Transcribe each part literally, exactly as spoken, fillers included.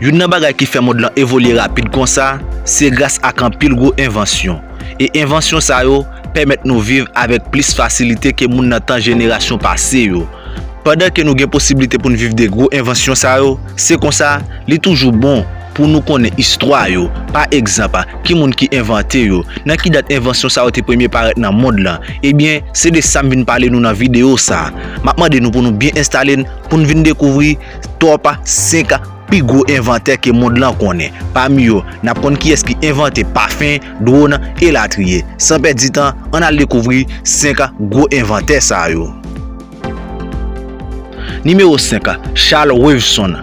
Youn nan bagay ki fè mond lan evolye rapid konsa, se gras ak anpil gwo envansyon. E envansyon sa yo pèmèt nou viv avèk plis fasilite ke moun nan tan jenerasyon pase yo. Pandan ke nou gen posiblite pou n viv de gwo envansyon sa yo, se konsa, li toujou bon pou nou konnen istwa yo. Pa egzanp, ki moun ki envante yo, nan ki dat envansyon sa yo te premye parèt nan mond lan. Ebyen, se de sa m vin pale nou nan videyo sa. M ap mande nou pou nou byen enstale n, pou n vin dekouvri top senk pi gwo envantè ke mond lan konnen. Pami yo, n ap konn kiyès ki envante pafen, dwòn, elatriye. San pèdi tan, ann al dekouvri senk gwo envantè sa yo. Nimewo senk, Charles Revson.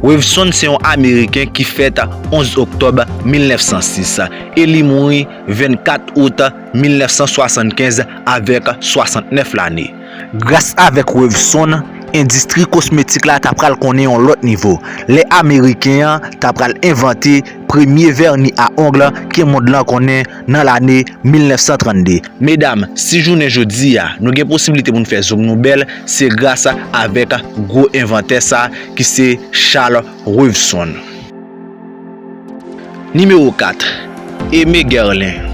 Revson se yon Ameriken ki fèt onz oktòb mil nèf san sis e li mouri vennkat out mil nèf san swasannkenz avèk swasantnèf lane. Gras avèk Revson, endistri kosmetik la ta pral konnen yon lòt nivo, lè Ameriken an ta pral envante premye vèni a ong ke mond lan konnen nan lane mil nèf san trannde. Medam, si jounen jodi a, nou gen posiblite pou n fè zong nou bèl, se gras avèk gwo envantè sa ki se Charles Revson. Nimewo kat, Aimé Guerlain.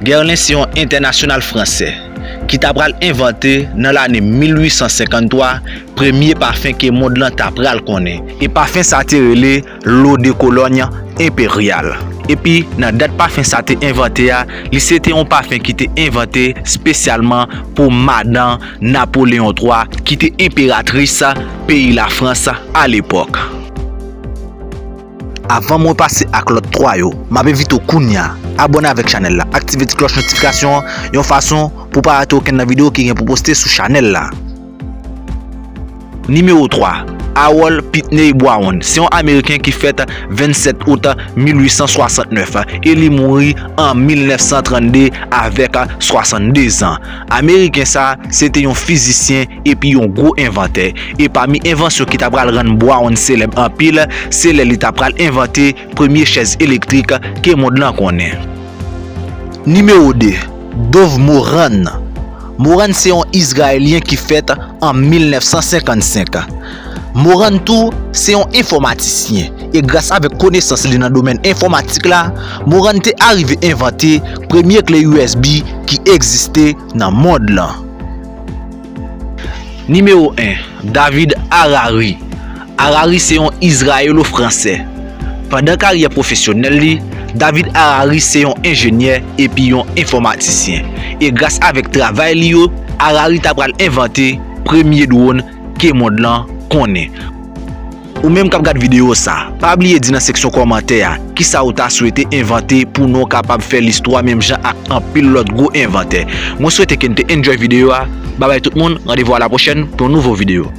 Guerlain se yon entènasyonal fransè ki ta pral envante nan lane mil uit san senkanntwa premye pafen ke mond lan ta pral konnen. E pafen sa te rele L'eau de Cologne Impériale. Epi, nan dat pafen sa te envante a, li se te yon pafen ki te envante espesyalman pou madan Napoleyon twa, ki te enperatris peyi Lafrans alepòk. Avan mwen pase ak lòt twa yo, m ap envite w kounye a abòne avèk chanèl la, aktive ti klòch notifikasyon an, yon fason pou w pa rate okenn nan videyo ki gen pou poste sou chanèl la. Nimewo twa, Harold Pitney Brown, se yon Ameriken ki fèt vennsèt out mil uit san swasantnèf e li mouri an mil nèf san trannde avèk swasanndezan. Ameriken sa, se te yon fizisyen epi yon gwo envantè. E pami envansyon ki ta pral rann Brown selèb anpil, se lè li ta pral envante premye chèz elektrik ke mond lan konnen. Nimewo de, Dov Moran. Moran se yon Izrayelyen ki fèt an mil nèf san senkannsenk. Moran tou se yon enfòmatisyen, e gras avèk konesans li nan domèn enfòmatik la, Moran te arive envante premye kle U S B ki egziste nan mond lan. Nimewo en, David Harari. Harari se yon Izrayelo-Fransè. Pandan karyè pwofesyonèl li, David Harari se yon enjenyè epi yon enfòmatisyen. E gras avèk travay li yo, Harari ta pral envante premye dwòn ke mond lan konnen. Ou menm k ap gad videyo sa, pa bliye di nan seksyon kòmantè a kisa ou ta swete envante pou nou kapab fè listwa menm jan ak anpil lòt gwo envantè. Mwen swete ke n te enjoy videyo a. Babay tout moun, randevou a la pwochèn pou yon nouvo videyo.